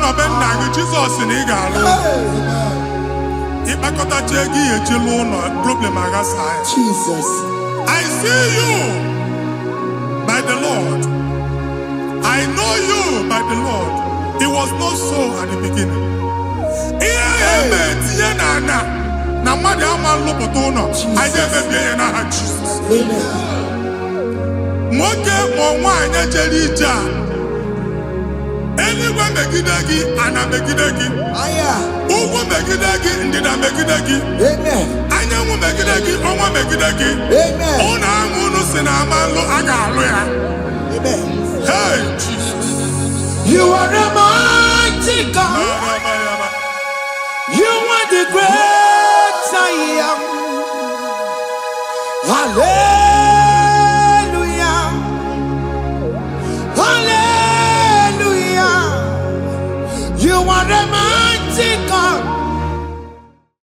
ụlọ be nna gị, Jizọs na ị ga-alụ. Ịkpakọtacha ego ihe eji lụọ ụlọ, problem aghasa ya. Jesus. I see you by the Lord. I know you by the Lord. It was not so at the beginning. Ihe eme etinye na ana na mmadụ ama nlụpụta ụlọ, anyị emebie ya n'aha Jizọs. Amen. Nwoke ma nwaanyị jere ije a, eluigwe megide gị, ana megide gị. Aya. Ugwu megide gị, ndịda megide gị. Amen. Anyanwụ megide gị, ọnwa megide gị. Amen. Ụlọ ahụ unu si na ama nlụ, a ga-alụ ya. Amen. Hey, Jesus. You are a mighty God. You are the great I am. Hallelujah. Hallelujah. You are a mighty God.